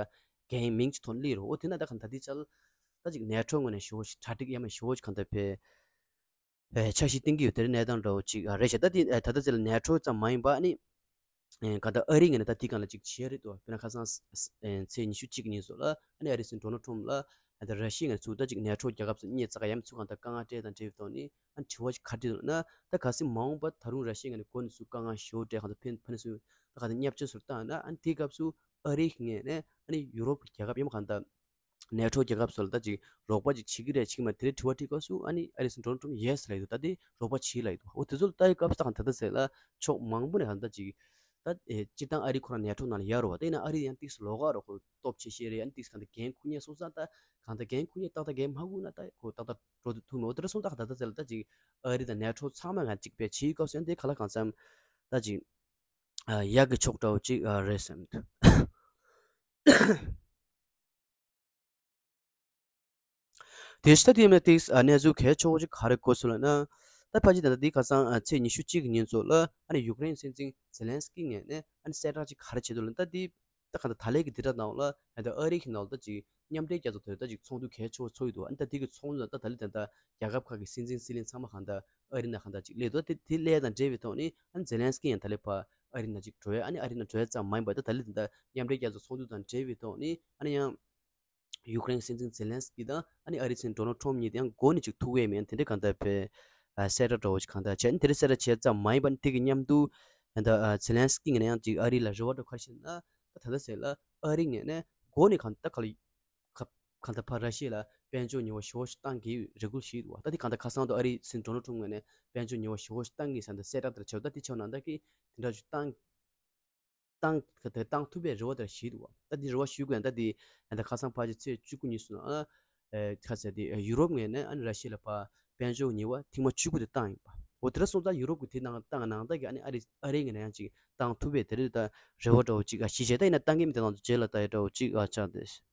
འགན་མིང་ཅིག་ཐོག་སླེབས་རོགས། འོ་དེ་ན་ད་གང་ད་དེ་ཆ་ལ་ད་ཅིག་ནེ་ཊྲོ་ངོས་ནས་ཞེ་པོ་ཞིག་གྲ་སྒྲིག་ཡ་མ་ཞེ་པོ་ཞིག་གང་ལྟར་བས་ཨེ་འཆར་གཞི་བཏིང་གི་ཡོད། དེ་རིང་གནས་སྟངས་འདྲ་བོ་ཅིག་ཨ་རེད་ཤག་ད་དེ་ཨེ་ད་ལྟ་ཚེ་ལ་ནེ་ཊྲོ་ཙམ་མ་ཡིན་པ་ཨ་ནི་ཨེ་ག་ད་ཨ་རི་ངོས་ནས་ད་དེ་གང་ལ་ཅིག་བྱས་རེད་འདུག་བ། དཔེར་ན་ཁ་སང་ཨེ་ཚེས་ཉི་ཤུ་གཅིག་ཉིན་སོགས་ལ་ཨ་ནི་ཨ་རི་སྲིད་འཛིན་ཌོ་ནལ་ཊམ་ལ་ཨ་ད་ར་ཤི་ཡ་ངོས་ཚུར་ད་ཅིག་ནེ་ཊྲོ་རྒྱལ་ཁབ་ཚོ་གཉིས་ཙག་ཡ་མ་ཚུར་གང་ད་དཀའ་ངལ་འཕྲད་དང་འབྲེལ་བའི་ཐོག་ནས་ཨ་ནི་དྲི་བ་ཞིག་ག་རེ་འདུག་ན། ད་གལ་སྲིད་མ་འོངས་པ་ད་རུང་ར་ཤི་ཡ་ངོས་ནས་སྒོ་ནས་ཚུར་དཀའ་ངལ་ཞེ་པོ་འཕྲད་གང་ད་ཕན་ཕན་ཚུན་ད་ག་ད་བརྙས་བཅོས་ཚུར་བཏང་ན་ཨ་ནི་དེའི་སྐབས་སུ་ཨ་རི་ངོས་ནས་ཨ་ནི་ཡུ་རོབ་ཀྱི་རྒྱལ་ཁབ་ཡིན་པ་གང་ད་ནེ་ཊྲོ་རྒྱལ་ཁབ་ཚོ་ལ་ད་ཅིག་རོགས་པ་ཅིག་བྱེད་ཀྱི་རེད་བྱེད་ཀྱི་མ་རེད་དེ་འདྲའི་དྲི་བ་དྲིས་སྐབས་སུ་ཨ་ནི་ཨ་རི་སྲིད་འཛིན་ཌོ་ནལ་ཊམ་ཡེ་སི་ལབ་ཡོད་འདུག་ད་དེ་རོགས་པ་བྱེད་ལབ་ཡོད་འདུག་འོ་དེ་ཚོ་ལ་ལྟ་ཡི་སྐབས་སུ་ད་གང་ད་ད་ཟེར་ལ་ཕྱོགས་མང་པོ་ནས་གང་ད་ཅིག་ད་ཨེ་སྤྱིར་བཏང་ཨ་རི་ཁོ་རང་ནེ་ཊྲོ་ནང་ལ་ཡོད་རེད་བ། དེ་ཡིན་ན་ཨ་རི་ཡང་ཏིག་ཙམ་ལོགས་ཀ་རོ་ཁོ་སྟོབས་ཆེ་ཤོས་རེད། ཨ་ནི་ཏིག་ཙམ་གང་ད་འགན་འཁུར་མཁན་སོང་ཙང་ད་གང་ད་འགན་འཁུར་མཁན་ཏག་ཏག་འགན་མ་འཁུར་ན་ད་ཁོ་ཏག་ཏག་འགྲོ་ཐུབ་མེད། འོ་དེ་འདྲ་སོང་ཙང་ད་གང་ད་ད་ཟེར་ལ་ད་ཅིག་ཨ་རི་དང་ནེ་ཊྲོ་ཚང་མ་ང་གཅིག་པས་བྱེད་ཡི་སྐབས་སུ་ཡང་དེ་ག་ལ་གང་འཚམ་ད་ཅིག་ཨ་ཡག་གི་ཕྱོགས་འདྲ་བོ་ཅིག་ཨ་རེད་བསམ་འདུག་དེ་ཕྱི་ད་དེ་མ་ཏིག་ཨ་གནས་ཚུལ་གལ་ཆེ་བོ་ཅིག་ག་རེ་གོ་སོང་ལབ་ན། ད་ཕལ་ཆེར་ད་ལྟ་འདི་ཁ་སང་ཨ་ཚེས་ཉི་ཤུ་གཅིག་གི་ཉིན་ཚོ་ལ་ཨ་ནི་ཡུཀ་རེན་སྲིད་འཛིན་ཛེ་ལན་སི་ཀི་ངོས་ནས་ཨ་ནི་གསལ་བསྒྲགས་ཅིག་ག་རེ་བྱས་འདུག་ལབ་ན། ད་འདི་ ད་གང་ལྟར་ད་ལན་གྱི་དེ་འདྲ་ནང་ལ་ད་ལྟ་ཨ་རི་གི་ནང་ལ་ད་ཅིག་མཉམ་འབྲེལ་རྒྱལ་ཚོགས་དེ་ད་ཅིག་ཚོགས་འདུ་གལ་ཆེ་བོ་ཚོགས་ཡོད་འདུག་ཨ་ནི་ད་དེ་གི་ཚོགས་འདུ་ནང་ད་ད་ལན་ད་ལྟ་རྒྱལ་ཁབ་ཁག་གི་སྲིད་འཛིན་སྲིད་བློན་ཚང་མ་གང་ལྟར་ཨ་རི་ནང་གང་ལྟར་ཅིག་སླེབས་འདུག་དེ་དེ་སླེབས་དང་འབྲེལ་བའི་ཐོག་ནས་ཨ་ནི་ཛེ་ལན་སི་ཀི་ཡང་ད་ལན་ཕར་ཨ་རི་ནང་ཅིག་འགྲོ་ཡ། ཨ་ནི་ཨ་རི་ནང་འགྲོ་ཡ་ཙམ་མ་ཡིན་པར་ད་ད་ལན་ད་ལྟ་མཉམ་འབྲེལ་རྒྱལ་ཚོགས་ཚོགས་འདུ་དང་འབྲེལ་བའི་ཐོག་ནས་ཨ་ནི་ཡང་ཡུཀ་རེན་སྲིད་འཛིན་ཛེ་ལན་སི་ཀི་དང་ཨ་ནི་ཨ་རིའི་སྲིད་འཛིན་ཌོ་ནལ་ཊམ་ཕ་གཉིས་དེ་ཡང་སྒོ་ནས་ཅིག་ཐུག་ཡས་མེད། དེ་འདྲའི་གང་ལྟར་བས་ཨ་གསལ་བསྒྲགས་འདྲ་བོ་ཅིག་གང་ལྟར་བྱས། ཨ་ནི་དེ་འདྲའི་གསལ་བསྒྲགས་བྱས་ཙམ་མ་ཡིན་པར་དེ་གི་མཉམ་དུ་ད་ལྟ་ཛེ་ལན་སི་ཀི་ངོས་ནས་ཡང་ཅིག་ཨ་རི་ལ་རེ་བ་འདྲ་བོ་ག་རེ་བྱས་ན། ད་ད་ལྟ་ཟེར་ལ་ཨ་རི་ངོས་ནས་སྒོ་ནས་གང་ལྟར་ག་ལ་ག་གང་ལྟར་ཕར་ར་ཤི་ཡ་ལ་དཔལ་འབྱོར་ཉེས་པ་ཞེ་པོ་ཞིག་བཏང་གི་རེ་སྐུལ་བྱས་འདུག་བ། ད་དེ་གང་ལྟར་ཁ་སང་དུ་ཨ་རིའི་སྲིད་འཛིན་ཌོ་ནལ་ཊམ་ཕ་གཉིས་ནས་དཔལ་འབྱོར་ཉེས་པ་ཞེ་པོ་ཞིག་བཏང་གི་ཟེར་ནས་གསལ་བསྒྲགས་དེ་བྱས། ད་དེ་བྱས་ན་ད་གི་དེ་འདྲ་ཞིག་བཏང་བཏང་དེ་བཏང་ཐུབ་པའི་རེ་བ་དེ་བྱས་འདུག་བ། ད་དེ་རེ་བ་ཞུ་དགོས་ན་ད་དེ་ད་ཁ་སང་ཕལ་ཆེར་ཚེས་བཅུ་དགུ་ཉིན་སོང་ན་ཨ་ཁ་ཟེར་དེ་ཡུ་རོབ་ངོས་ནས་ཨ་ནི་ར་ཤི་ཡ་ལ་ཕར་དཔལ་འབྱོར་ཉེས་པ་ཐེངས་མ་བཅུ་དགུ་དེ་བཏང་ཡིན་པ། འོ་དེ་འདྲ་སོང་ཙང་ཡུ་རོབ་ཀྱི་དེ་ནང་བཏང་ནང་ད་གི་ཨ་ནི་ཨ་རི་ཨ་རི་ངོས་ནས་ཡང་ཅིག་བཏང་ཐུབ་པའི་དེ་རེད། ད་རེ་བ་འདྲ་བོ་ཅིག་ཨ་ཞིག་བྱས། ད་ཡིན་ན་བཏང་གི་མི་དེ་ང་ཚོ་རྗེས་ལ་ལྟ་ཡ་འདྲ་བོ་ཅིག་ཨ་ཆགས་བསྡད།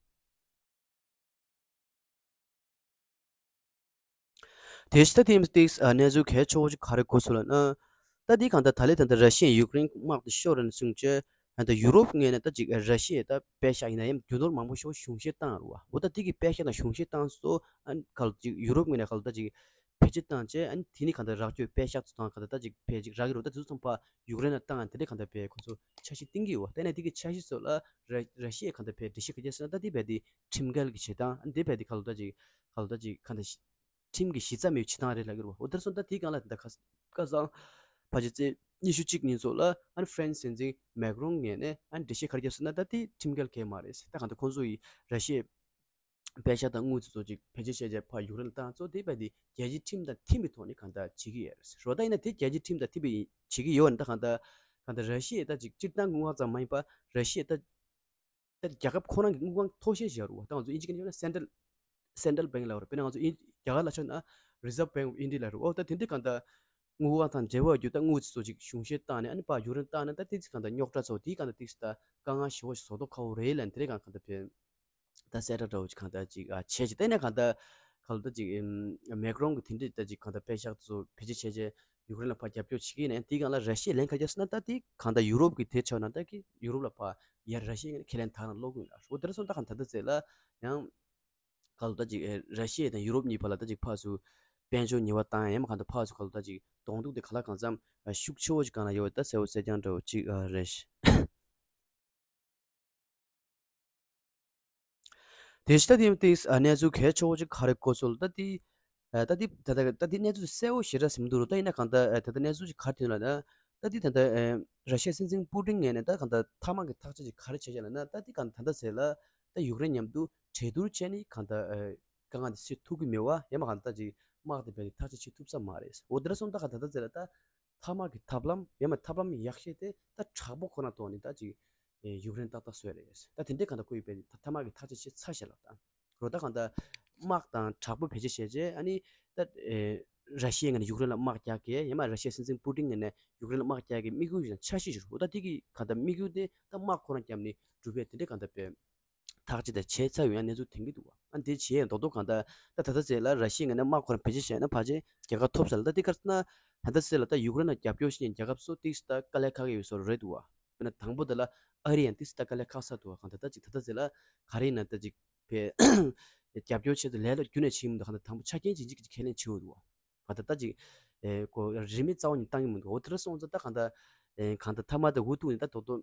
དེ་ཕྱི་ད་ཐེངས་ཏིག་ཨ་གནས་ཚུལ་གལ་ཆེ་བོ་ཅིག་ག་རེ་གོ་སོང་ལབ་ན། ད་འདི་གང་ལྟར་ད་ལན་ད་ལྟ་ར་ཤི་ཡས་ཡུཀ་རེན་དམག་དེ་ཤོར་རན་སོང་བྱས། ད་ཡུ་རོབ་ངོས་ནས་ད་ཅིག་ར་ཤི་ཡས་ད་པད་ཤག་ཡིན་ན་ཡང་རྒྱུ་ནོར་མང་པོ་ཞིག་གཞུང་བཞེས་བཏང་རུ་བ། འོ་ད་འདི་གི་པད་ཤག་དང་གཞུང་བཞེས་བཏང་སོ་ཨ་ག་ལ་ཅིག་ཡུ་རོབ་ངོས་ནས་ག་ལ་ད་ཅིག་བེད་སྤྱོད་བཏང་བྱས། ཨ་ནི་དེ་ནི་གང་ལྟར་རག་རྒྱུ་པད་ཤག་ཚོ་དང་གང་ལྟར་ད་ཅིག་བེད་ཅིག་རག་གི་རུ། ད་དེ་ཚོ་ཚང་མ་ཕར་ཡུཀ་རེན་ལ་བཏང་ཡང་དེ་འདྲའི་གང་ལྟར་བས་ཁོ་ཚོ་འཆར་གཞི་བཏིང་གི་ཡོད་བ། ད་ནས་དེ་གི་འཆར་གཞི་ཚོ་ལ་ར་ར་ཤི་ཡས་གང་ལྟར་བས་འགྲེལ་བཤད་ག་རེ་བྱས་ཟེར་ན། ད་དེ་བས་དེ་ཁྲིམས་འགལ་གྱི་བྱེད་སྟངས། ཨ་ནི་དེ་བས་དེ་ག་ལ་ད་ཅིག་ག་ལ་ད་ཅིག་གང་ལྟར་ཁྲིམས་ཀྱི་གཞི་རྩ་མེད་བྱེད་སྟངས་རེད་ལབ་ཀྱི་རེད་བ། འོ་དེར་སོང་ད་དེའི་སྒང་ལ་དེ་འདྲ་ཁ་ཁ་སང་ཕལ་ཆེར་ཚེས་ཉི་ཤུ་གཅིག་ཉིན་ཚོ་ལ་ཨ་ནི་ཧྥ་རན་སི་སྲིད་འཛིན་མེག་རོན་ངོས་ནས་ཨ་ནི་འགྲེལ་བཤད་ག་རེ་བརྒྱབ་ཟེར་ན། ད་དེ་ཁྲིམས་འགལ་གང་ཡང་མ་རེད། ད་གང་ལྟར་ཁོང་ཚོ་ཡིས་ར་ཤི་ཡའི་པད་ཤག་དང་དངུལ་དེ་ཚོ་ཅིག་བེད་སྤྱོད་བྱས་རྗེས་ཕར་ཡུཀ་རེན་ལ་བཏང་ཚོ། དེ་བས་དེ་རྒྱལ་སྤྱིའི་ཁྲིམས་དང་མཐུན་པའི་ཐོག་ནས་གང་ལྟར་བྱེད་ཀྱི་ཡོད་རེད། རོ་ད་ཡིན་ན་དེ་རྒྱལ་སྤྱིའི་ཁྲིམས་དང་མཐུན་པའི་བྱེད་ཀྱི་ཡོད་ན། ད་གང་ལྟར་གང་ལྟར་ར་ཤི་ཡའི་ད་ཅིག་སྤྱིར་བཏང་དངུལ་ཁང་ཙམ་མ་ཡིན་པར་ར་ཤི་ཡའི་ད་ད་རྒྱལ་ཁབ་ཁོ་རང་གི་དངུལ་ཁང་མཐོ་ཤོས་ཤིག་ཡོད་རེད་བ། ད་ང་ཚོ་དབྱིན་ཇི་སྐད་ནས་ཡོད་ན་སེན་ཊལ་སེན་ཊལ་བེང་ལབ་རེད། དཔེར་ན་ང་ཚོ་དབྱིན་རྒྱ་གར་ལ་ཆ་ན་རི་ཛརབ་བེང་ཨོཕ་ཨིན་ཌི་ཡ་ལབ་རེད། འོ་ད་དེ་འདྲའི་གང་ལྟར་དངུལ་ཁང་དང་འབྲེལ་བ་རྒྱུ་ད་དངུལ་ཚོ་ཅིག་གཞུང་བཞེས་བཏང་ནས་ཨ་ནི་ཕར་ཡུཀ་རེན་བཏང་ན། ད་དེ་ཚོ་གང་ལྟར་རྙོག་དྲ་ཚོ་དེའི་གང་ལྟར་ཏིག་ཙམ་ད་དཀའ་ངལ་ཞེ་པོ་ཞིག་བཟོ་མདོག་ཁ་པོ་རེད་ལབ་ནས་དེ་འདྲའི་གང་ལྟར་བས་ད་གསལ་བསྒྲགས་འདྲ་བོ་ཅིག་གང་ལྟར་ཅིག་ཨ་བྱས་ཅིག་བལྟས་ན། གང་ལྟར་གང་ལྟར་ཅིག་ཨམ་མེག་རོན་གྱིས་དེ་འདྲའི་ད་ཅིག་གང་ལྟར་པད་ཤག་ཚོ་བེད་སྤྱོད་བྱས་རྗེས་ཡུཀ་རེན་ལ་ཕར་རྒྱབ་སྐྱོར་བྱེད་ཀྱི་ཡིན་ན་ཡང་། དེའི་སྒང་ལ་ར་ཤི་ཡས་ལན་ག་རེ་བརྒྱབ་ཟེར་ན། ད་དེ་གང་ལྟར་ཡུ་རོབ་ཀྱི་དེ་ཆགས་ན་ད་གི་ཡུ་རོབ་ལ་ཕར་ཡར་ར་ཤི་ཡའི་ངོས་ནས་ཁས་ལེན་དག་ན་ཀློག་གི་ཡིན་ལ། འོ་དེར་སོང་ད་གང་ལྟར་ད་ལྟ་ཚེ་ལ་ཡང་གང་ལྟར་ད་ཅིག་ཨེ་ར་ཤི་ཡ་དང་ཡུ་རོབ་གཉིས་བར་ལ་ད་ཅིག་ཕར་ཚུར་དཔལ་འབྱོར་ཉེས་པ་བཏང་ཡང་མ་གང་ལྟར་ཕར་ཚུར་གང་ལྟར་ད་ཅིག་གདོང་ཐུག་དེ་ག་ལ་གང་འཚམ་ཨ་ཤུགས་ཆེ་བོ་ཅིག་གང་ལ་ཡོད་པ་ད་གསལ་བོ་གསལ་རྐྱང་འདྲ་བོ་ཅིག་ཨ་རེད། དེ་ཕྱི་ད་དེ་ཏིག་ཨ་གནས་ཚུལ་གལ་ཆེ་བོ་ཅིག་ག་རེ་གོ་སོང་ལབ་ད་དེ་ཨ་ད་དེ་ད་ད་ད་དེ་གནས་ཚུལ་གསལ་བོ་ཞེ་དྲག་ཟིན་མི་འདུག་རོ། ད་ཡིན་ན་གང་ལྟར་ཨ་ད་ད་གནས་ཚུལ་ཅིག་ག་རེ་ཐོན་ལབ་ན། ད་དེ་ད་ལྟ་ཨེ་ར་ཤི་ཡའི་སྲིད་འཛིན་པུ་ཏིན་ངོས་ནས་ད་གང་ལྟར་ཐ་མག་གི་ཐག་གཅོད་ཅིག་ག་རེ་བྱས་བྱས་ལབ་ན། ད་དེ་གང་ལྟར་ད་ལྟ་ཟེར་ལ་ད་ཡུཀ་རེན་མཉམ་དུ་གྲོས་བསྡུར་བྱས་ནས་གང་ལྟར་ཨེ་དཀའ་ངལ་འདི་སེལ་ཐུབ་ཀྱི་མེད་པ། ཡང་མ་གང་ལྟར་ཅིག་དམག་དེ་བས་ཐག་གཅོད་བྱེད་ཐུབ་ས་མ་རེད། འོ་དེ་འདྲ་སོང་ད་གང་ལྟར་ད་ལྟ་ཟེར་ལ་ད་ཐ་མག་གི་ཐབས་ལམ་ཡང་མ་ཐབས་ལམ་ཡག་ཤོས་དེ་ད་དྲག་པོ་ཁོ་ན་ཐོག་ནས་ད་ཅིག་ཨེ་ཡུཀ་རེན་ཏག་ཏག་བཟོས་རེད། ད་དེ་འདྲའི་གང་ལྟར་ཁོ་ཡིས་བས་ད་ཐ་མག་གི་ཐག་གཅོད་བྱས་ཚར་བཞག་ལ་ད། རོ་ད་གང་ལྟར་དམག་དང་དྲག་པོ་བེད་སྤྱོད་བྱས་རྗེས་ཨ་ནི་ད་ཨེ་ར་ཤི་ཡའི་ངོས་ནས་ཡུཀ་རེན་ལ་དམག་རྒྱག་གི། ཡང་མ་ར་ཤི་ཡའི་སྲིད་འཛིན་པུ་ཏིན་ངོས་ནས་ཡུཀ་རེན་ལ་དམག་རྒྱག་གི་དམིགས་ཡུལ་ཡང་འཆར་གཞི་ཞིག་རེད། འོ་ད་དེ་གི་གང་ལྟར་དམིགས་ཡུལ་དེ་ད་དམག་ཁོ་རང་བརྒྱབ་ནས་སྒྲུབ་པའི་དེ་འདྲའི་གང་ལྟར་བས་ཐག་གཅོད་དེ་བྱས་ཚར་ཡོད་ཡང་གནས་ཚུལ་ཐོན་གྱི་འདུག་བ། ཨ་འདི་བྱས་ཡང་རྡོག་རྡོག་གང་ལྟར་ད་ད་ལྟ་ཟེར་ལ་ར་ཤི་ཡའི་ངོས་ནས་དམག་ཁོ་རང་བེད་སྤྱོད་བྱས་ན་ཕལ་ཆེར་རྒྱལ་ཁ་ཐོབ་ས་རེད། ད་དེ་ག་རེ་ཟེར་ན་ད་ལྟ་ཟེར་ལ་ད་ཡུཀ་རེན་ལ་རྒྱབ་སྐྱོར་བྱེད་མཁན་རྒྱལ་ཁབ་ཚོ་ཏིག་ཙམ་ད་དཀའ་ལས་ཁག་གི་ཡོད་བཟོ་འདྲ་རེད་འདུག་བ། དཔེར་ན་དང་པོ་དེ་ལ་ཨ་རི་ཡང་ཏིག་ཙམ་ད་དཀའ་ལས་ཁག་ས་འདུག་བ། གང་ལྟར་ད་ཅིག་ད་ལྟ་ཟེར་ལ་ག་རེ་ཡིན་ན་ད་ཅིག་བས་རྒྱབ་སྐྱོར་བྱེད་དུ་ལས་སླ་རྒྱུ་ནས་བྱེད་ཀྱི་མི་འདུག་གང་ལྟར་དང་པོ་ཆ་རྐྱེན་ཅིག་ཅིག་ཁས་ལེན་བྱེད་འོ་འདུག་བ། གང་ལྟར་ད་ཅིག་ཨེ་ཀོ་རིན་མེད་རྩ་བ་ནས་བཏང་གི་མི་འདུག་འོ་དེ་འདྲ་སོང་ཙང་ད་གང་ལྟར་ཨེ་གང་ལྟར་མཐའ་མ་དེ་འུ་ཐུག་ནས་ད་རྡོག་རྡོག་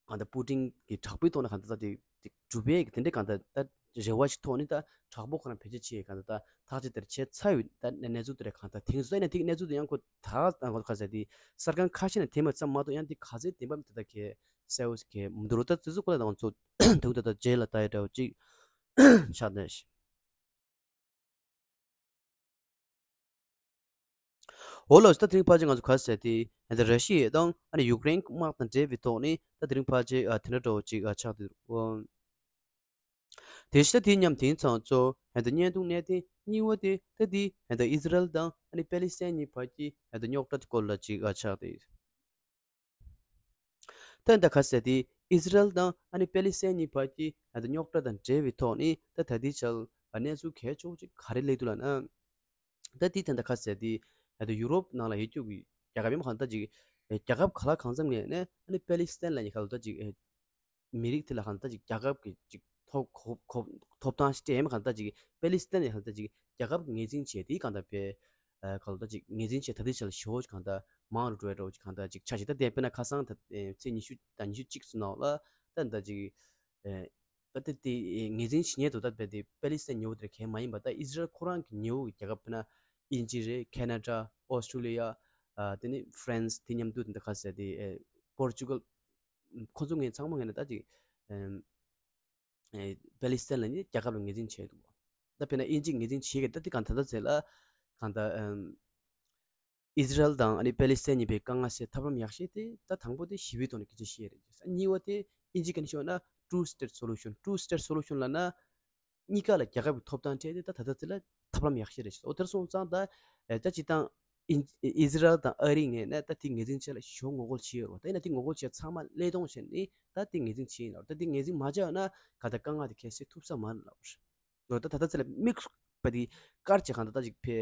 གང་ལྟར་པུ་ཏིན་གྱི་དྲག་པོའི་ཐོག་ནས་གང་ལྟར་ད་དེ་དེ་གྲུབ་པའི་དེ་འདྲའི་གང་ལྟར་ད་རེ་བ་ཞིག་ཐོག་ནས་ད་དྲག་པོ་ཁོ་རང་བེད་སྤྱོད་བྱེད་གང་ལྟར་ད་ཐག་གཅོད་དེར་བྱས་ཚར་ཡོད། ད་གནས་ཚུལ་དེ་རེད། གང་ལྟར་དེང་སང་ཡིན་ན་དེ་གནས་ཚུལ་དེ་ཡང་ཁོ་ད་ང་ཚོ་ག་ཟེར་དེ་གསར་ཁང་ཁ་ཤས་ནས་དེ་མ་ཚད་མ་གཏོགས་ཡང་དེ་ག་ཚད་བདེན་པ་མི་ད་ད་གལ་གསལ་བོ་གལ་མི་འདུག་རོ། ད་དེ་ཚོ་ཁོ་ལ་ང་ཚོ་དུང་ད་ད་རྗེས་ལ་ད་ཡ་འདྲ་བོ་ཅིག་ཆགས་ནས། འོ་ལགས་སོ། ད་དེ་རིང་ཕལ་ཆེར་ང་ཚོ་ག་རེ་ཟེར་དེ་ཨ་ད་ར་ཤི་ཡ་དང་ཨ་ནི་ཡུཀ་རེན་དམག་དང་འབྲེལ་བའི་ཐོག་ནས་ད་དེ་རིང་ཕལ་ཆེར་ཨ་དེ་འདྲ་འདྲ་བོ་ཅིག་ཨ་ཆགས་བསྡད་འདུག་དེ་ཕྱི་ད་དེ་མཉམ་དེང་སང་ཚོ་ཨ་ད་བརྙན་ཐུང་གནད་དོན་གཉིས་པ་དེ་ད་དེ་ཨ་ད་ཨི་ཟི་རལ་དང་ཨ་ནི་པེ་ལི་སི་ཐན་གཉིས་བར་གྱི་ཨ་ད་རྙོག་དྲ་དེ་སྐོར་ལ་ཅིག་ཨ་ཆགས་བསྡད་ཡོད། ད་ད་ག་ཟེར་དེ་ཨི་ཟི་རལ་དང་ཨ་ནི་པེ་ལི་སི་ཐན་གཉིས་བར་གྱི་ཨ་ད་རྙོག་དྲ་དང་འབྲེལ་བའི་ཐོག་ནས་ད་ད་ལྟའི་ཆར་ཨ་གནས་ཚུལ་གལ་ཆེ་བོ་ཅིག་ག་རེ་སླེབས་འདུག་ལབ་ན། ད་དེ་ད་ད་ག་ཟེར་དེ་ཨ་ད་ཡུ་རོབ་ནང་ལ་ཡོད་རྒྱུ་གི་རྒྱལ་ཁབ་ཡིན་མ་གང་ད་ཅིག་རྒྱལ་ཁབ་ག་ལ་གང་འཚམ་ངོས་ནས་ཨ་ནི་པེ་ལི་སི་ཐན་ལ་ཉེ་ཁ་ལ་ད་ཅིག་ མི་རིགས་དེ་ལ་གང་ལྟར་ཅིག་རྒྱལ་ཁབ་ཀྱི་ཅིག་ཐོབ་ཐོབ་ཐོབ་ཐང་ཞིག་སྤྲད་ཡས་མ་གང་ལྟར་ཅིག་པེ་ལི་སི་ཐན་ནས་གང་ལྟར་ཅིག་རྒྱལ་ཁབ་ཀྱི་ངོས་འཛིན་བྱས་དེ་གང་ལྟར་པའི་ཨ་གང་ལྟར་ཅིག་ངོས་འཛིན་བྱས་ད་ལྟའི་ཆར་ལ་ཞེ་པོ་ཅིག་གང་ལྟར་མང་རུ་འགྲོ་ཡ་འདྲ་བོ་ཅིག་གང་ལྟར་ཅིག་ཆགས་ཤིང་ད་དེ་དཔེར་ན་ཁ་སང་ད་ཨེ་ཚེས་ཉི་ཤུ་དང་ཉི་ཤུ་གཅིག་ཙམ་ནང་ལ་ད་ད་ཅིག་ཨེ་ད་ལྟ་དེ་ངོས་འཛིན་བྱེད་མཁན་དེ་ད་དཔེ་དེ་པེ་ལི་སི་ཐན་ཉེ་བོ་དེར་གང་མ་ཡིན་པ་ད་ཨི་ཟི་རལ་ཁོ་རང་གི་ཉེ་བོ་གི་རྒྱལ་ཁབ་དཔེར་ན་དབྱིན་ཇི་རེད། ཁེ་ན་ཌ། ཨོ་སི་ཁྲུ་ལི་ཡ། ཨ་དེ་ནི་ཧྥ་རན་སི། དེ་མཉམ་དུ་དེ་འདྲ་ག་ཟེར་དེ་ཨེ་པོར་ཅུ་གལ། ཁོ་ཚོ་ངས་ཚང་མ་ངས་ན་ད་ཅིག་ཨེ་ཨེ་པེ་ལི་སི་ཐན་ལ་ནི་རྒྱལ་ཁབ་ལ་ངོས་འཛིན་བྱས་འདུག་ད་དཔེར་ན་དབྱིན་ཇི་ངོས་འཛིན་བྱེད་ཀྱི་ད་དེ་གང་ད་ལྟ་ཚེ་ལ་གང་ད་ཨེམ། ཨི་ཟི་རལ་དང་ཨ་ནི་པེ་ལི་སི་ཐན་གཉིས་པོའི་དཀའ་ངལ་སེལ་ཐབས་ལམ་ཡག་ཤོས་དེ་ད་དང་པོ་དེ་ཞི་བའི་ཐོག་ནས་སྐད་ཆ་བཤད་རེད། གཉིས་པ་དེ་དབྱིན་ཇི་སྐད་ནས་ཤོད་ན་two state solution, two state solution ལབ་ན་གཉིས་ཀ་ལ་རྒྱལ་ཁབ་ཀྱི་ཐོབ་ཐང་སྤྲད་དེ་ད་ད་ལྟ་ཚེ་ལ་ཐབས་ལམ་ཡག་ཤོས་རེད་ཟེར། འོ་དེར་སོང་ཙང་ད་ཨེ་ད་སྤྱིར་བཏང་ཨིན་ཨི་ཟི་རལ་དང་ཨ་རི་ངོས་ནས་ད་དེ་ངོས་འཛིན་བྱེད་ལ་ཞོ་ངོ་རྒོལ་བྱེད་ཡོད་རེད། ད་ཡིན་ན་དེ་ངོ་རྒོལ་བྱེད་ཚང་མ་བློས་གཏོང་བྱས་ནས་ད་དེ་ངོས་འཛིན་བྱེད་ཡིན་ལབ། ད་དེ་ངོས་འཛིན་མ་བྱས་ཡོད་ན་ག་ད་དཀའ་ངལ་དེ་ཁྱད་བསད་ཐུབ་ས་མ་རེད་ལབ་རེད། འོ་ད་ད་ལྟ་ཚེ་ལ་དམིགས་པ་དེ་དཀར་ཆ་གང་ད་ད་ཅིག་ཕེ་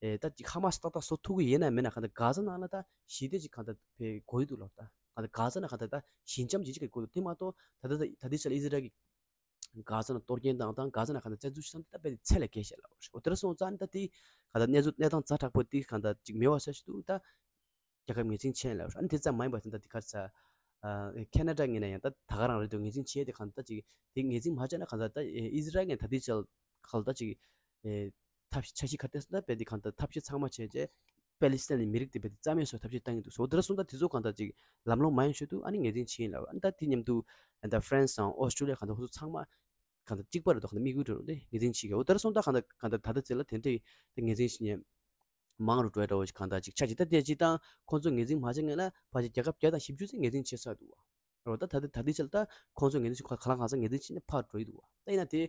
ཨེ་ད་ཅིག་ཧ་མ་སི་ཏག་ཏག་བཟོ་ཐུབ་ཀྱི་ཡིན་ན་མེད་ན་གང་ད་ག་ཟ་ནང་ལ་ད་ཞི་བདེ་ཅིག་གང་ད་ཕེ་དགོས་ཡི་འདུག་ལབ། ད་གང་ད་ག་ཟ་ན་གང་ད་ད་ཞི་འཇམ་ཅིག་ཅིག་དགོས་འདུག་དེ་མ་གཏོགས་ད་ད་ད་དེ་ཆ་ལ་ཨི་ཟི་རལ་གྱི་ག་ཟ་ན་གཏོར་སྐྱོན་དང་དང་ག་ཟ་ན་གང་ད་བཙན་འཛུལ་བྱེད་ས་ད་དཔེ་དེ་ཚད་ལས་བརྒལ་ཤག་ལབ་རེད། འོ་དེར་སོང་ཙང་ད་དེ་གང་ད་གནས་ཚུལ་གནས་སྟངས་ཛ་དྲག་པོ་དེ་གང་ད་ཅིག་མེད་པ་བཟོ་ཞིག་འདུག་ད། རྒྱལ་ཁབ་ངོས་འཛིན་བྱས་ལབ་རེད། ཨ་ནི་དེ་ཙམ་མ་ཡིན་པ་དེ་འདྲ་དེ་ག་རེ་ཟེར། ཨ་ཁེ་ན་ཌ་ངོས་ནས་ཡང་ད་ད་ག་རང་རེད་འདུག་ངོས་འཛིན་བྱས་ཏེ་གང་ལྟར་ཅིག་དེ་ངོས་འཛིན་མ་བྱས་ན་གང་ལྟར་ད་ཨེ་ཨི་ཟི་རལ་ངོས་ད་ལྟའི་ཆར་གང་ལྟར་ཅིག་ཨེ་ཐབས་ཤེས་འཆར་གཞི་ག་དེ་སོང་ད་དཔེ་དེ་གང་ལྟར་ཐབས་ཤེས་ཚང་མ་བྱས་རྗེས་པེ་ལི་སི་ཐན་ནི་མི་རིགས་དེ་དཔེ་དེ་རྩ་མེད་བཟོ་ཐབས་ཤེས་བཏང་གི་འདུག་ཟེར། འོ་དེ་འདྲ་སོང་ད་དེ་ཚོ་གང་ལྟར་ཅིག་ལམ་ལྷོང་མ་ཡོང་ཆེད་དུ་ཨ་ནི་ངོས་འཛིན་བྱས་ཡིན་ལབ། ཨ་ནི་ད་དེ་མཉམ་དུ་ཨ་ད་ཧྥ་རན་སི་དང་ཨོ་སི་ཀྲུ་ལི་ཡ་གང་ལྟར་ཁོ་ཚོ་ཚང་མ་གང་ལྟར་གཅིག་པ་རེད་འདུག་གང་ལྟར་དམིགས་ཡུལ་རེད་འདུག་དེ་ངོས་འཛིན་བྱེད་ཀྱི། འོ་དེར་སོང་ད་གང་ལྟར་གང་ལྟར་ད་ལྟ་ཚེ་ལ་དེ་འདྲའི་དེ་ངོས་འཛིན་བྱེད་མཁན་མང་རུ་འགྲོ་ཡ་འདྲ་བོ་ཞིག་གང་ལྟར་ཅིག་ཆགས་ཀྱི། ད་དེ་སྤྱིར་བཏང་ཁོང་ཚོ་ངོས་འཛིན་མ་བྱེད་མཁན་ལ་ཕལ་ཆེར་རྒྱལ་ཁབ་བརྒྱ་དང་བཞི་བཅུ་ཙམ་ངོས་འཛིན་བྱེད་ཚར་འདུག་བ། འོ་ད་ད་ལྟ་ད་ལྟའི་ཆར་ད་ཁོང་ཚོ་ངོས་འཛིན་བྱེད་ག་ལ་གང་ས་ངོས་འཛིན་བྱེད་ནས་ཕར་འགྲོ་ཡི་འདུག་བ། ད་ཡིན་ན་དེ་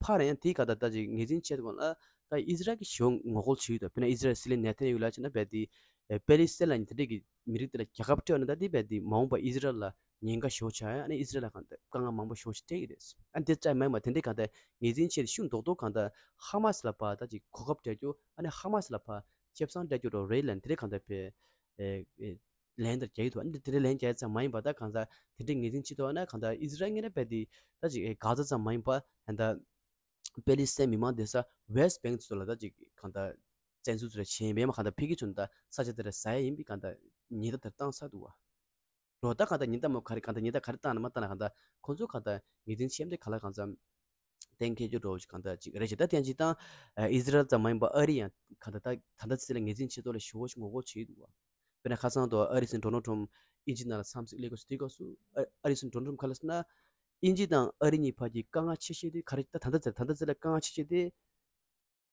ཕར་ཡང་དེའི་ག་ད་ད་ཅིག་ངོས་འཛིན་བྱེད་དགོས་ན་ད་ཨི་ཟི་རལ་གྱི་ཞེ་པོ་ངོ་རྒོལ་བྱེད་ཡོད་དོ། དཔེར་ན་ཨི་ཟི་རལ་སྲིད་བློན་ནེ་ཐན་ཡ་ཧུ་ལ་བྱས་ན་རྦད་དེ་པེ་ལི་སི་ཐན་ལ་ཡིན་དེ་འདྲས་ཀྱི་མི་རིགས་དེ་ལ་རྒྱལ་ཁབ་སྤྲད་ཡོད་ན་ད་དེ་རྦད་དེ་མ་འོངས་པ་ཨི་ཟི་རལ་ལ་ཉེན་ཁ་ཞེ་པོ་ཆགས་ཡ། ཨ་ནི་ཨི་ཟི་རལ་ལ་གང་ལྟར་དཀའ་ངལ་མང་པོ་ཞེ་པོ་ཞིག་འཕྲད་ཀྱི་རེད། ཨ་ནི་དེ་ཙམ་མ་ཡིན་པ་དེ་འདྲའི་གང་ལྟར་ངོས་འཛིན་བྱས་ཏེ་ཤུགས་རྡོག་རྡོག་གང་ལྟར་ཧ་མ་སི་ལ་ཕར་ད་ཅིག་གོ་སྐབས་སྤྲད་རྒྱུ། ཨ་ནི་ཧ་མ་སི་ལ་ཕར་ཁེ་བཟང་སྤྲད་རྒྱུ་འདྲ་བོ་རེད་ལབ་དེ་འདྲའི་གང་ལྟར་ཕར་ཨེ་ཨེ་ལན་དེ་རྒྱག་གི་འདུག་ཨ་ནི་དེ་འདྲའི་ལན་རྒྱག་ཡ་ཙམ་མ་ཡིན་པ་ད་གང་ལྟར་དེ་འདྲའི་ངོས་འཛིན་བྱེད་ཐུབ་ན་གང་ལྟར་ཨི་ཟི་རལ་ངོས་ནས་རྦད་དེ་ད་ཅིག་ཨེ་ག་ས་ཙམ་མ་ཡིན་པ་གང་ལྟར་པེ་ལི་སི་ཐན་མི་མང་བསྡད་ས་ཝེ་སི་ཊི་བེང་ཚོ་ལ་ད་ཅིག་གང་ལྟར་བཙན་འཛུལ་ཚོ་ལ་བྱེད་ཡིན་པས་མ་གང་ལྟར་ཕ་གི་ཚོ་ནི་ད་ས་ཆ་དེ་ལ་ཟ་ཡ་ཡིན་པའི་གང་ལྟར་ཉེན་བརྡ་དེ་བཏང་ཚར་འདུག་བ། རོ་ད་གང་ལྟར་ཉེན་བརྡ་མོ་ག་རེ་གང་ལྟར་ཉེན་བརྡ་ག་རེ་བཏང་ན་མ་བཏང་ན་གང་ལྟར་ཁོང་ཚོ་གང་ལྟར་ངོས་འཛིན་བྱེད་མཁན་དེ་ག་ལ་གང་འཚམ་གཏན་འཁེལ་རྒྱུ་འདྲ་བོ་ཞིག་གང་ལྟར་ཅིག་རེད་ཤག་ད་དེ་ཡང་སྤྱིར་བཏང་ཨི་ཟི་རལ་ཙམ་མ་ཡིན་པར་ཨ་རི་ཡང་གང་ལྟར་ད་ད་ལྟ་ཚེ་ལ་ངོས་འཛིན་བྱེད་ཐོག་ལ་ཞེ་པོ་ཞིག་ངོ་རྒོལ་བྱེད་ཀྱི་འདུག་བ། དཔེར་ན་ཁ་སང་དུ་ཨ་རིའི་སྲིད་འཛིན་ཌོ་ནལ་ཊམ་དབྱིན་ཇི་ནང་ལ་འཚམས་གཟིགས་སླེབས་སྐབས་སུ་དེའི་སྐབས་སུ་ཨ་ཨ་རིའི་སྲིད་འཛིན་ཌོ་ནལ་ཊམ་ག་རེ་ཟེར་ན། དབྱིན་ཇི་དང་ཨ་རི་གཉིས་བར་གྱི་དཀའ་ངལ་ཆེ་ཤོས་དེ་ག་རེ། ད་ད་ལྟ་ཚེ་ད་ལྟ་ཚེ་ལ་དཀའ་ངལ་ཆེ་ཤོས་དེ།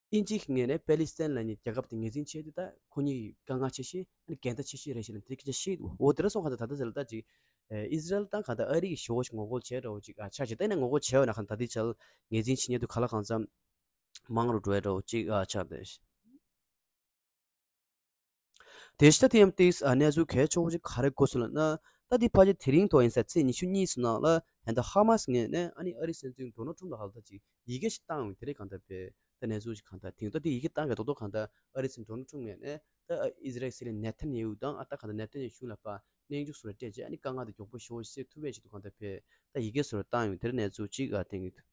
དབྱིན་ཇི་གི་ངོས་ནས་པེ་ལི་སི་ཐན་ལབ་མཁན་རྒྱལ་ཁབ་དེ་ངོས་འཛིན་བྱས་ཏེ་ད་ཁོ་གཉིས་ཀྱི་དཀའ་ངལ་ཆེ་ཤོས་ཨ་ནི་འགལ་ཟླ་ཆེ་ཤོས་རེད་ཟེར་ནས་དེ་སྐད་ཆ་བཤད་འདུག་འོ་དེ་འདྲ་སོང་ཁ་ད་ད་ལྟ་ཚེ་ལ་ད་ཅིག་ཨེ་ཨི་ཟི་རལ་དང་ག་ད་ཨ་རི་གི་ཞེ་པོ་ཞིག་ངོ་རྒོལ་བྱས་འདྲ་བོ་ཅིག་ཨ་ཆགས་ཀྱི། ད་ཡིན་ན་ངོ་རྒོལ་བྱས་ཡོད་ན་ག་ད་དེ་ཆ་ངོས་འཛིན་བྱེད་མཁན་དེ་ག་ལ་གང་འཚམ་མང་རུ་འགྲོ་ཡ་འདྲ་བོ་ཅིག་ཨ་ཆགས་འདུག་དེ་ཕྱི་ད་དེ་ཡང་ཏིས་ཨ་གནས་ཚུལ་གལ་ཆེ་བོ་ཞིག་ག་རེ་གོ་སོང་ལབ་ན། ད་དེ་ཕལ་ཆེར་དེ་རིང་ཐོག་ཡིན་ས་ཚེས་ཉི་ཤུ་གཉིས་སུ་ནང་ལ་ཧན་ད་ཧ་མ་སི་ངོས་ནས་ཨ་ནི་ཨ་རིའི་སྲིད་འཛིན་ཌོ་ནལ་ཊམ་ལ་ཧ་ལ་ད་ཅིག་ཡི་གེ་ཞིག་བཏང་ཡོང་དེ་རེད། གང་ལྟར་པས་ད་གནས་ཚུལ་ཞིག་གང་ལྟར་དེང་ད་དེ་ཡི་གེ་བཏང་གི་རྡོག་རྡོག་གང་ལྟར་ཨ་རིའི་སྲིད་འཛིན་ཌོ་ནལ་ཊམ་ངོས་ནས་ད་ཨི་ཟི་རལ་སྲིད་བློན་ནེ་ཐན་ཡ་ཧུ་དང་ཨ་ད་གང་ལྟར་ནེ་ཐན་ཡ་ཧུ་གཞུང་ལ་ཕར་གནོན་ཤུགས་སོགས་ལ་སྤྲད་རྗེས་ཨ་ནི་དཀའ་ངལ་དེ་མགྱོགས་པོ་ཞེ་པོ་ཞིག་སེལ་ཐུབ་པའི་ཆེད་དུ་གང་ལྟར་པས་ད་ཡི་གེ་སོགས་བཏང་ཡོང་དེ་རེད། གནས་ཚུལ་ཅིག་ཨ་བསྟན་གྱི་འདུག་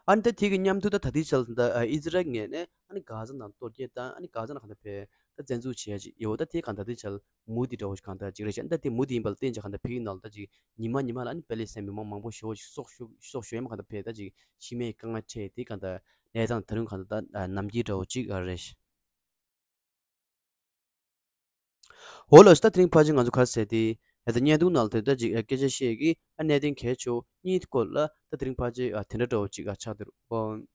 ཨ་ནི་ད་དེ་གི་མཉམ་དུ་ད་ད་ལྟའི་ཆར་ད་ཨི་ཟི་རལ་ངོས་ནས་ཨ་ནི་གྷ་ཛ་ནང་གཏོར་རྒོལ་དང་ཨ་ནི་གྷ་ཛ་ནང་གང་ལྟར་པས་ད་བཙན་འཛུལ་བྱེད་ཡ་ཅིག་ཡོད། ད་དེ་གང་ད་ལྟའི་ཆར་མུ་མཐུད་འདྲ་བོ་ཞིག་གང་ལྟར་ཅིག་རེད་ཤག་ད་དེ་མུ་མཐུད་ཡིན་པ་ལ་བརྟེན་ཅིག་གང་ལྟར་ཕ་གི་ནང་ལ་ད་ཅིག་ཉི་མ་ཉི་མ་ལ་ཨ་ནི་པེ་ལི་སི་ཐན་མི་མང་མང་པོ་ཞེ་པོ་ཞིག་སྲོག་ཤོར་སྲོག་ཤོར་ཡ་མ་གང་ལྟར་པས་ད་ཅིག་ཤི་རྨས་དཀའ་ངལ་འཕྲད་དེ་གང་ལྟར་གནས་སྟངས་ད་རུང་གང་ལྟར་ད་ནམ་རྒྱུན་འདྲ་བོ་ཅིག་རེད་ཤག་འོ་ལགས་སོ། ད་དེ་རིང་ཕལ་ཆེར་ང་ཚོ་ག་རེ་ཟེར་ཏེ་ཨ་ད་བརྙན་ཐུང་ནང་ལ་དེ་ལྟར་ཅིག་ཨ་སྐད་ཆ་བཤད་ཀྱི་ཨ་གནད་དོན་གལ་ཆེ་བོ་གཉིས་སྐོར་ལ་ད་དེ་རིང་ཕལ་ཆེར་ཨ་དེ་འདྲ་འདྲ་བོ་ཅིག་ཨ་ཆགས་བསྡད་རེད་པ།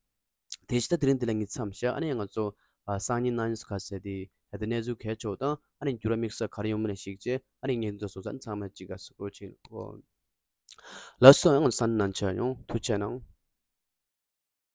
དེ་བཞིན་ད་དེ་རིང་འདི་ལ་ངས་མཚམས་བཞག་ཨ་ནི་ང་ཚོ་ཨ་སང་ཉིན་གནངས་ཉིན་སུ་ག་རེ་ཟེར་ཏེ་ཨ་ད་གནས་ཚུལ་གལ་ཆེ་བོ་དང་ཨ་ནི་འགྱུར་བ་དམིགས་བསལ་ག་རེ་ཡོང་མིན་ལ་གཞིགས་བྱས་ཨ་ནི་བརྙན་ཐུང་དེ་སོང་ཙང་ཚང་མ་ཅིག་ཨ་གཟིགས་རོགས་བྱེད། ལགས་སོ། ཡང་སང་ཉིན་ནང་མཇལ་ཡོང་། ཐུགས་རྗེ་གནང་།